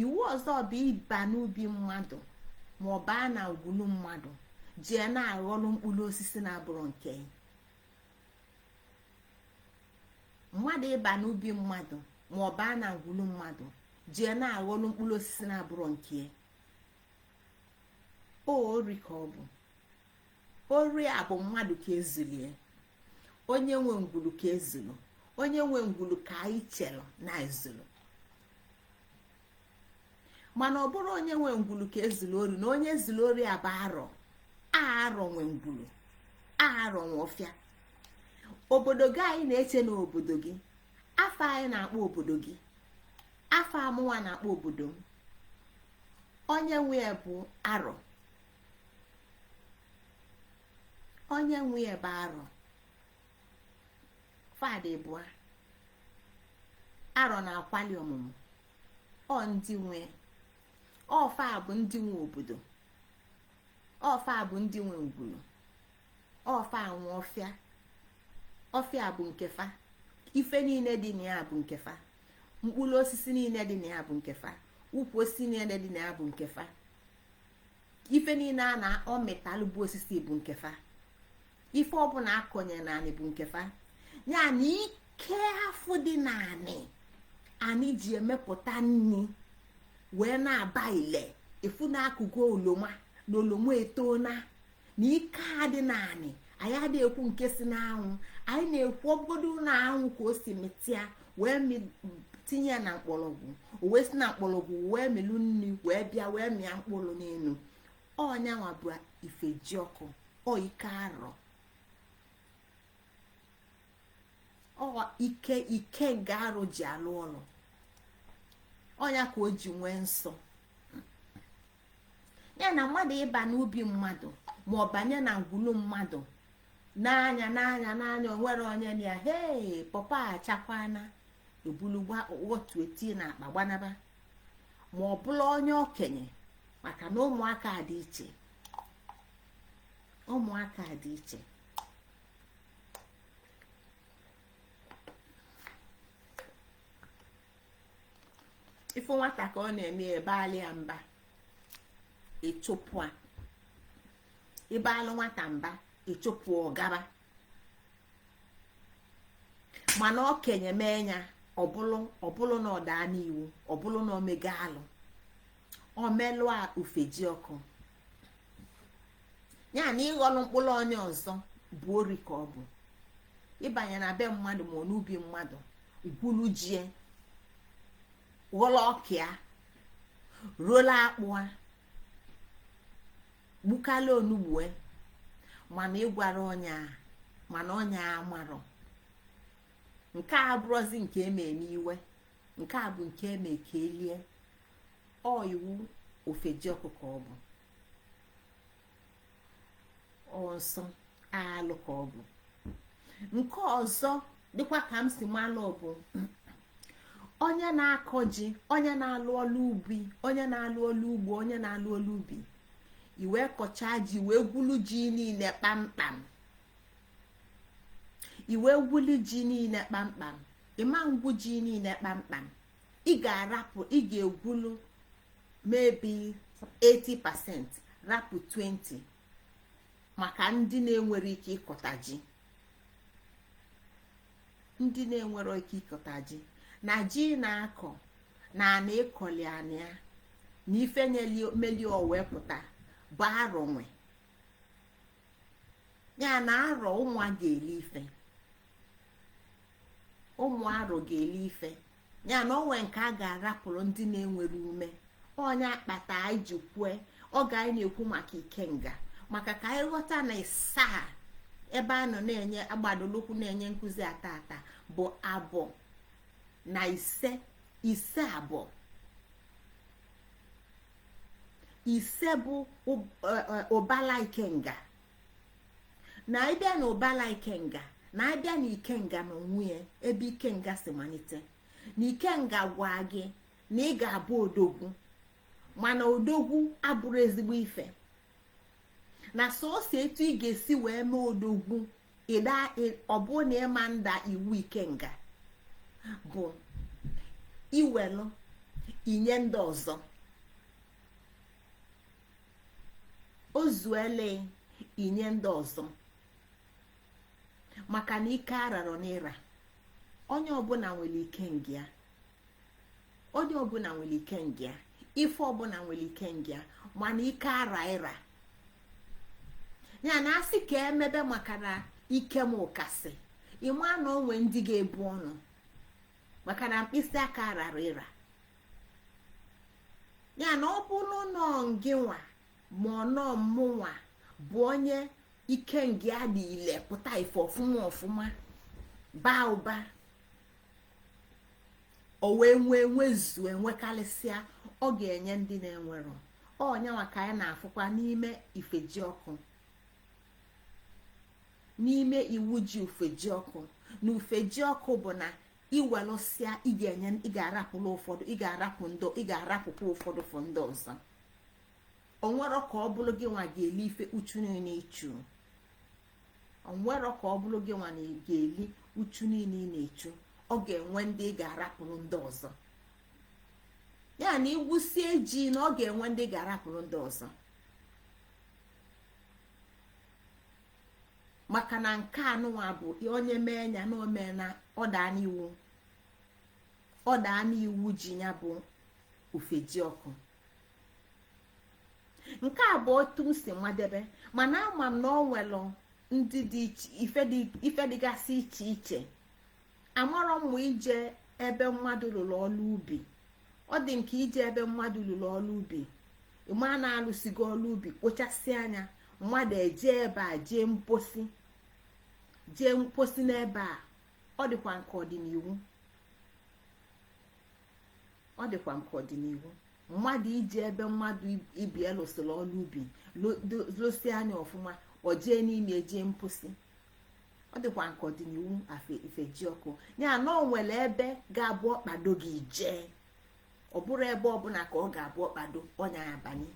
Iwu ọzọ bụ ịba n'ubi mmadụ ma ọ baa na ngwulu mmadụ jee na-aghọlụ mkpụrụ osisi na-abụrụ nke mmadụ. Ịba n'ubi mmadụ ma ọ baa na ngwulu mmadụ jee na-aghọlụ mkpụrụ osisi na-abụrụ nke ori ka ọ bụ. Ori a bụ mmadụ ka ezulie, onye nwe ngwulu ka ezulu, onye nwe ngwulu ka anyị chelụ na ezulu. Mana ọ bụrụ onye nwe ngwulu ka ezulu ori, na onye zulu ori a bụ arọ, arọ nwe ngwulu, arọ nwe ọfịa. Obodo gị anyị na-eche na obodo gị, afọ anyị na-akpọ obodo gị, afọ amụnwa na-akpọ obodo m, onye nwe ya bụ arọ, onye nwe ya bụ arọ. Fadị bụa arọ na-akwali ọmụmụ, ọ ndị nwe ọfa bụ ndị nwe obodo, ọfa bụ ndị nwe ngwulu, ọfa nwe ọfịa, ọfịa bụ nke fa, ife niile dị na ya bụ nke fa, mkpụrụ osisi niile dị na ya bụ nke fa, ukwu osisi niile dị na ya bụ nke fa, ife niile a na ọ mịtalụ bụ osisi bụ nke fa, ife ọbụla akọnye naanị bụ nke fa. Ya na ike afụ dị naanị anyị ji emepụta nri wee na-aba ile efu na-akụgo oloma na oloma etona, na ike a dị naanị anyị adịghị ekwu nke si n'anwụ, anyị na-ekwu ọbụgodo na anwụ ka o si mịtịa wee tinye ya na mkpọrọgwụ, o wee si na mkpọrọgwụ wee mịlụ nri wee bịa wee mịa mkpụrụ n'elu. Ọnyanwa bụ Ifejiọkụ, ọ ike arọ, ọ ike ike nga arụ ji alụ ọlụ, ọnya ka o ji nwee nsọ. Ya na mmadụ ịba n'ubi mmadụ ma ọ banye na ngwulu mmadụ n'anya n'anya n'anya, o nwere onye na ya, hei pọpọ achakwana, ebulu ghọtuo tie na akpa gbanaba, ma ọ bụla onye okenye, maka na ụmụaka dị iche. Ụmụaka dị iche. Ifu nwata ka ọ na-eme, ebealị ya mba, ịchụpụ a. Ịbalụ nwata mba, ịchụpụ ọgaba. Mana okenye mee ya, ọbụlụ na ọ daa n'iwu, ọbụlụ na omega alụ, omelụ a ufeji ọkụ ya na ịghọlụ mkpụrụ onye ọzọ bụ ori ka ọ bụ. Ịbanye na be mmadụ ma ọ n'ubi mmadụ, gwulu jie, ghọlọ ọkịa, ruola akpụa, gbukala onugbue, mana ịgwara ọnya, mana ọnya amarọ. Nke a abụrụzi nke eme n'iwe, nke a bụ nke eme ka elie. Ọ iwu ofeji ọkụ ka ọ bụ, ọ nsọ alụ ka ọ bụ. Nke ọzọ dịkwa ka m si malụ bụ onye na-akọ ji, onye na-alụ ọlụ ubi, onye na-alụ ọlụ ugbo, onye na-alụ ọlụ ubi, i wee kọchaa ji, wee gwulu ji niile kpamkpam, i wee gwulu ji niile kpamkpam. Ịma ngwu ji niile kpamkpam, ị ga-arapụ, ị ga-egwulu maybe 80%, rapụ 20 maka ndị na-enwere ike ịkọta ji, ndị na-enwere ike ịkọta ji na ji na-akọ na ana ịkọli anị ya na ife meli wee pụta bụ arọ nwe ya na arọ. Ụmụ a ga-eli ife, ụmụ arọ ga-eli ife ya na onwe nke a ga-arapụrụ ndị na-enwere ume. Onye akpata anyị ji kwue oge anyị na-ekwu maka ikenga, maka ka anyị ghọta na isaa ebe a nọ na-enye agbadolokwu na-enye nkụzi ata ata bụ abụọ na ise, ise abụọ ise bụ ụbala ikenga. Na ịbịa na ụbala ikenga, na abịa na ikenga na onwe ya, ebe ikenga si malite, na ikenga gwa gị na ị ga-abụ odogwu, mana odogwu abụrụ ezigbo ife, na sọsọ etu ị ga-esi wee mee odogwu ịda ọ bụ na ịma nda iwu ikenga bụ iwelụ inye ndị ọzọ, ozuele inye ndị ọzọ, maka na ike ararọ n'ịra. Onye ọbụla nwere ike ngịa, onye ọbụla nwere ike ngịa, ife ọbụla nwere ike ngịa, mana ike ara ịra ya na asị ka emebe, maka na ike m kasị ịma na onwe ndị ga-ebu ọnụ, maka na mkpịsị aka arara ịra ya na ọ bụrụ nọọ ngị nwa ma ọ nọọ mụnwa bụ onye ike ngị a dị ile pụta ife ọfụma ọfụma baa ụba, o wee nwee nwezuo enwekarịsịa, ọ ga-enye ndị na-enwero. Ọnyanwa ka anyị na-afụkwa n'ime ifeji ọkụ, n'ime iwu ji ufeji ọkụ. Na ufeji ọkụ bụ na iwelụsịa, ị ga-enye, ị ga-arapụrụ ụfọdụ, ị ga-arapụ ndị, ị ga-arapụkwa ụfọdụ fụ ndị ọzọ. Onwero ka ọ bụrụ gị nwa ga-eli ife uchu niile ichu, onwero ka ọ bụrụ gị nwa ga-eli uchu niile ị na-echu. Ọ ga-enwe ndị ị ga-arapụrụ ndị ọzọ. Ya na igwusie ji, na ọ ga-enwe ndị ga-arapụrụ ndị ọzọ, maka na nke anụnwa bụ onye mee ya na ome na ọ daa n'iwu, ọ daa n'iwu ji ya bụ ufeji ọkụ. Nke a bụ otu m si nwadebe, mana ama m na ọ nwere ndị dị ife dịgasị iche iche. Amarọ m ije ebe mmadụ lụrụ ọlụ ubi, ọ dị nke ije ebe mmadụ lụrụ ọlụ ubi, ịma na-alụsigo ọlụ ubi kpochasị anya, mmadụ eje ebe a jee mposi, jee mposi n'ebe a. Ọ dịkwa nke ọdịnihu, ọ dịkwa nke ọdịnihu mmadụ ije ebe mmadụ ibi lụsịrị ọlụ ubi lụsi anya ọfụma, ọ jee n'ime jee mposi. Ọ dịkwa nke ọdịnihu ifeji ọkụ ya na ọ nwere ebe ga-abụ ọkpado gị jee, ọ bụrụ ebe ọbụla ka ọ ga-abụ ọkpado ọnya abanye.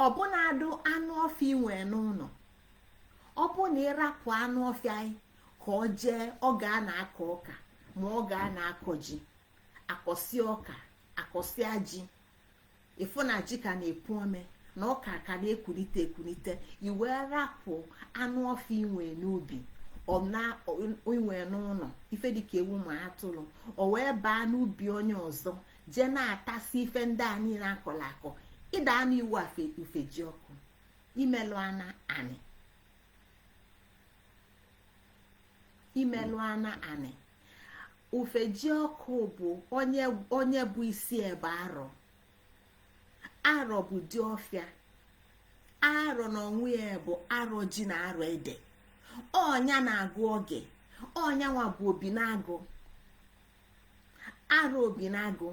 Ọbụnadụ anụ ọfịa inwe n'ụlọ, ọ bụ na ịrapụ anụ ọfịa anyị ka ọ jee, ọ ga na-akọ ọka, ma ọ ga na-akọ ji, akọsịa ọka, akọsịa ji, ịfụ na ji ka na-epu ome na ọka ka na-ekulite ekulite, i wee rapụ anụ ọfịa inwe n'ubi, ọ na inwe n'ụlọ, ife dịka ewu ma atụrụ, o wee baa n'ubi onye ọzọ jee na-atasị ife ndị a niile akọrọ akọ, ịda anụ iwu ufeji ọkụ, imelụ ana anị, imelụ ana anị. Ufeji ọkụ bụ onye bụ isi ebe arọ. Arọ bụ dị ọfịa. Arọ na onwe ya bụ arọ ji na arọ ede. Ọnya na-agụ oge, ọnya nwa bụ obi na-agụ arọ, obi na-agụ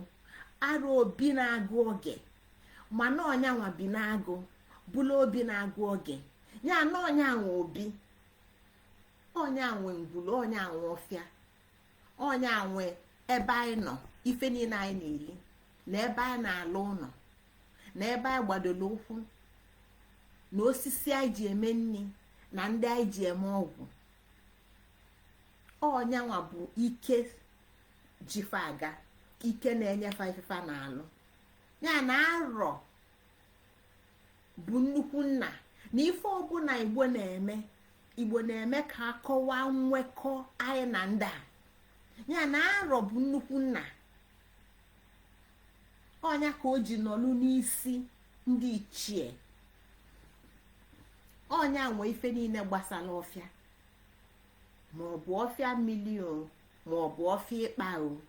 arọ, obi na-agụ oge, mana ọnya nwa bi na-agụ bụla obi na-agụ oge ya na ọnya nwe obi, ọnya nwe ngwulu, ọnya nwe ọfịa, ọnya nwe ebe anyị nọ, ife niile anyị na-eli, na ebe anyị na-alụ ụlọ, na ebe anyị gbadoro ụkwụ, na osisi anyị ji eme nri, na ndị anyị ji eme ọgwụ. Ọnyanwa bụ ike jife aga, ike na-enyefe ifefa na-alụ ya. Na arọ bụ nnukwu nna na ife ọbụla Igbo na-eme. Igbo na-eme ka akọwaa nwekọ anyị na ndị a. Ya na arọ bụ nnukwu nna, ọnya ka o ji nọlụ n'isi ndị ichie, ọnya nwe ife niile gbasara ọfịa, ma ọ bụ ọfịa mmiri o, ma ọ bụ ọfịa ịkpa o,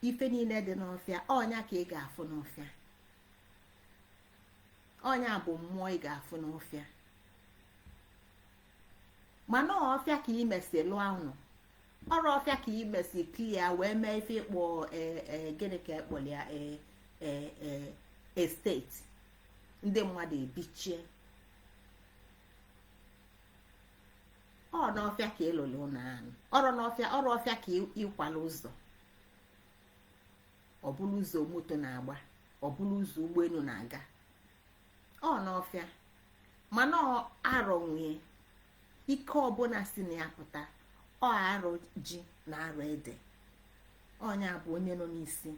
ife niile dị n'ọfịa, ọnya ka ị ga-afụ n'ọfịa, ọnya bụ mmụọ ị ga-afụ n'ọfịa. Mana ọfịa ka ị mesi lụọ ụnụ, ọrụ ọfịa ka ị mesi clear wee mee ife ịkpọ gịnị ka ekpọrọ ya, estate, ndị mmadụ ebichie. Ọ n'ọfịa ka ị lụrụ ụlọ ahụ, ọrụ n'ọfịa, ọrụ ọfịa ka ịkwala ụzọ, ọ bụrụ ụzọ moto na-agba, ọ bụrụ ụzọ ụgbọelu na-aga, ọ n'ọfịa. Mana arọ nwee ike ọbụla si na ya pụta, ọ arọ ji na arọ ede, ọnya bụ onye nọ n'isi,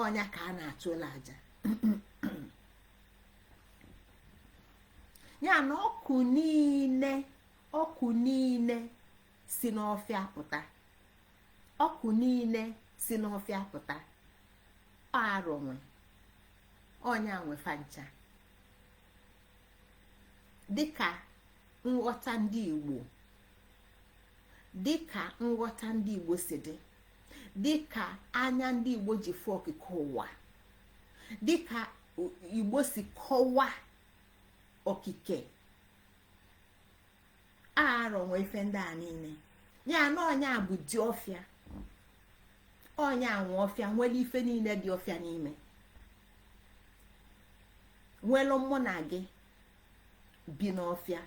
ọnya ka a na-achụ ụlọ aja ya. Na ọkụ niile, ọkụ niile si n'ọfịa pụta, ọkụ niile si n'ọfịa pụta, arọ nwe, ọnya nwefa ncha. Dịka nghọta ndị Igbo, dịka nghọta ndị Igbo si dị, dịka anya ndị Igbo ji fụ okike ụwa, dịka Igbo si kọwaa okike, arọ nwe ife ndị a niile. Ya na ọnya bụ dị ọfịa, ọnya nwe ọfịa, nwere ife niile dị ọfịa n'ime, nwere mụ na gị bi n'ọfịa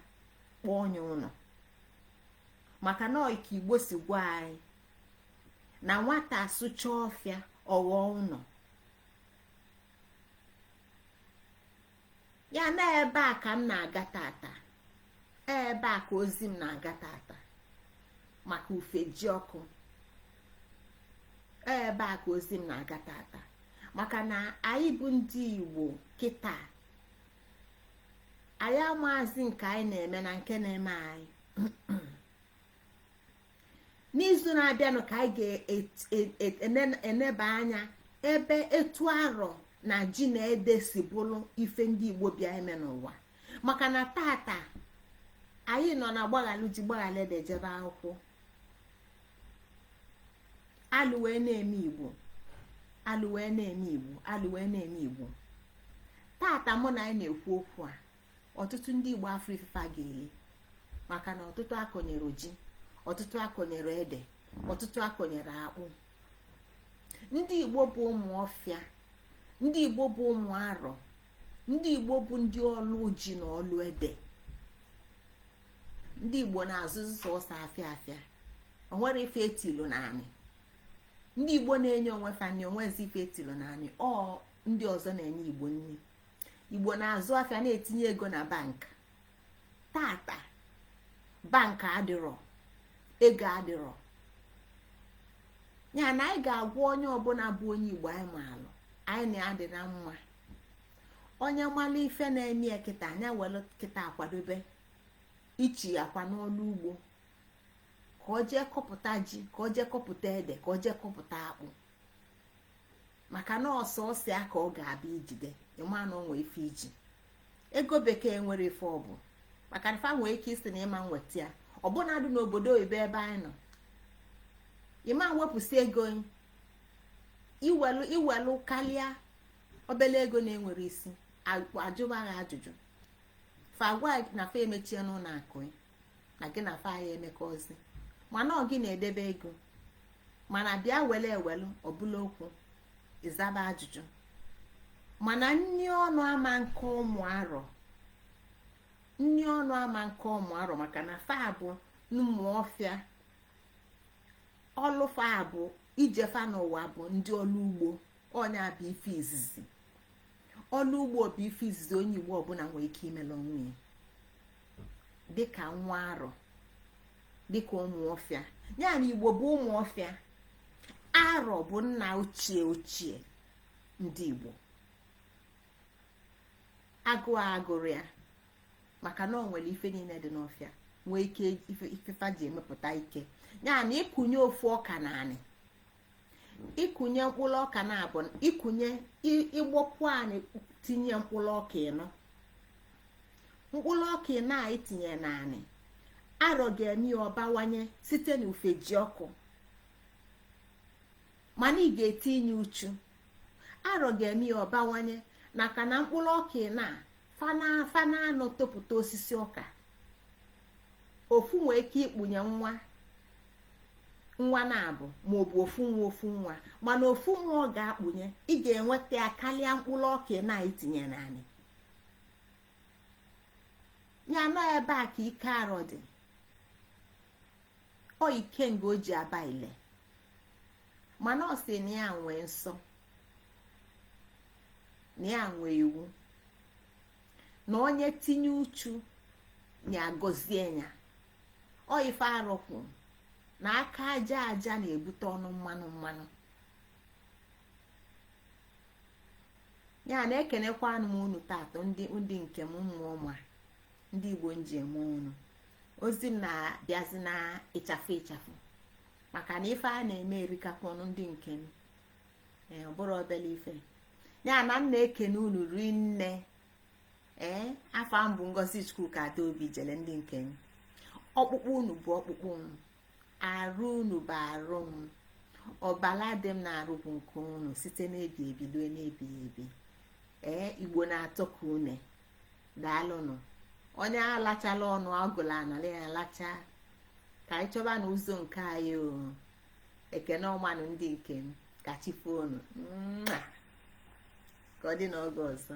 kpọọ onye ụlọ. Maka na ka Igbo si gwa anyị na nwata asụcha ọfịa, ọghọ ụlọ ya. Na ebe a ka m na-aga tata, ebe a ka ozi m na-aga tata maka ufeji ọkụ, ebe a ka ozi m na-aga tata, maka na anyị bụ ndị Igbo kịta, anyị amaazị nke anyị na-eme na nke na-eme anyị. N'izu na-abịanụ ka anyị ga-eneba anya ebe etu arọ na ji na ede si bụrụ ife ndị Igbo bịa eme n'ụwa. Maka na tata anyị nọ na gbaghalụ ji gbaghalụ ede jebe akwụkwọ, alụ wee na-eme Igbo, alụ wee na-eme Igbo, alụ wee na-eme Igbo. Tata mụ na anyị na-ekwu okwu a, ọtụtụ ndị Igbo afọ ife a ga-eli, maka na ọtụtụ akọnyere ji, ọtụtụ akọnyere ede, ọtụtụ akọnyere akpụ. Ndị Igbo bụ ụmụ ọfịa, ndị Igbo bụ ụmụ arọ, ndị Igbo bụ ndị ọlụ ji na ọlụ ede. Ndị Igbo na-azụzụ sọsọ afịa afịa, o nwere ife etilu naanị. Ndị Igbo na-enye onwe fa nri, onwezi ife etilu naanị. Ọ ndị ọzọ na-enye Igbo nri. Igbo na-azụ afịa, na-etinye ego na bank. Tata bank adịrọ, ego adịrọ. Ya na anyị ga-agwa onye ọbụla bụ onye Igbo anyị maalụ, anyị na-adị na mma, onye malụ ife na-eme ya kịta, anya welu kịta akwadobe ichi akwa n'ọlụ ugbo, ka ọ jee kọpụta ji, ka ọ jee kọpụta ede, ka ọ jee kọpụta akpụ, maka na ọsọ ọsịa ka ọ ga-abịa ijide. Ịma na onwe ife iji ego bekee nwere ife ọ bụ, maka na fa nwee ike isi na ịma nweta ya, ọbụna dị n'obodo oyibo ebe anyị nọ, ịma wepụsị ego iwelu iwelu karịa obele ego na-enwere isi, ajụba ha ajụjụ. Fa gwa na fa emechie n'ụlọ akụ na gị na fa ya emekọzi, mana ọ gị na-edebe ego, mana bịa wele ewelu ọbụla okwu ịzaba ajụjụ. Mana nni ọnụ ama nke ụmụ arọ, nni ọnụ ama nke ụmụ arọ, maka na fa bụ ụmụ ọfịa. Ọlụfa bụ ijefa n'ụwa bụ ndị ọlụ ugbo. Onye bụ ife izizi, ọlụ ugbo bụ ife izizi onye Igbo ọbụla nwere ike imere onwe ya, dịka nwa arọ, dịka ụmụ ọfịa. Ya na Igbo bụ ụmụ ọfịa. Arọ bụ nna ochie ochie ndị Igbo. Agụụ agụrụ ya, maka na ọ nwere ife niile dị n'ọfịa, nwee ike ifefa ji emepụta ike. Ya na ịkụnye ofu ọka naanị, ịkụnye mkpụrụ ọka na abụ, ịkụnye, ịgbọpụ anyị, tinye mkpụrụ ọka ịnọ, mkpụrụ ọka ịnọ a itinye naanị, arọ ga-eme ya ọbawanye site n'ufe ji ọkụ. Mana ị ga-etinye uchu, arọ ga-eme ya ọbawanye, maka na mkpụrụ ọka ịnọ a fana anọ topụta osisi ọka. Ofu nwee ike ikpunye nwa nwa na-abụ, maọbụ ofu nwa, ofu nwa, mana ofu nwa ọ ga-akpụnye, ị ga-enweta ya karịa mkpụrụ ọka na itinye naanị ya. Nọ ebe a ka ike arọ dị. Ọ ikenga o ji aba ile, mana ọ sị na ya nwee nsọ, na ya nwee iwu, na onye tinye uchu na agọzie ya. Ọ ife arọkwu na aka aja aja na-ebute ọnụ mmanụ mmanụ. Ya na-ekenekwanụ m unu taatụ, ndị nke m, ụmụ ọma ndị Igbo nji eme ọnụ. Ozi m na-abịazi na ịchafụ ịchafụ, maka na ife a na-eme erikakwa ọnụ ndị nke m. Ee, ọ bụrụ obele ife. Ya na m na-ekene unu rinne. Ee, afọ m bụ Ngozi Chukwuka Adaobi jele. Ndị nke m, ọkpụkpụ unu bụ ọkpụkpụ m, arụ unu bụ arụ m, ọbala dị m na-arụ bụ nke unu, site n'ebi ebi lue n'ebighị ebi. Ee, Igbo na-atọ ka une. Daalụnụ. Onye alachala ọnụ agụla anala ya alacha. Ka anyị chọba na ụzọ nke anyị. O ekene ọmanụ, ndị nke m, ka chi foonu ka ọ dị n'oge ọzọ.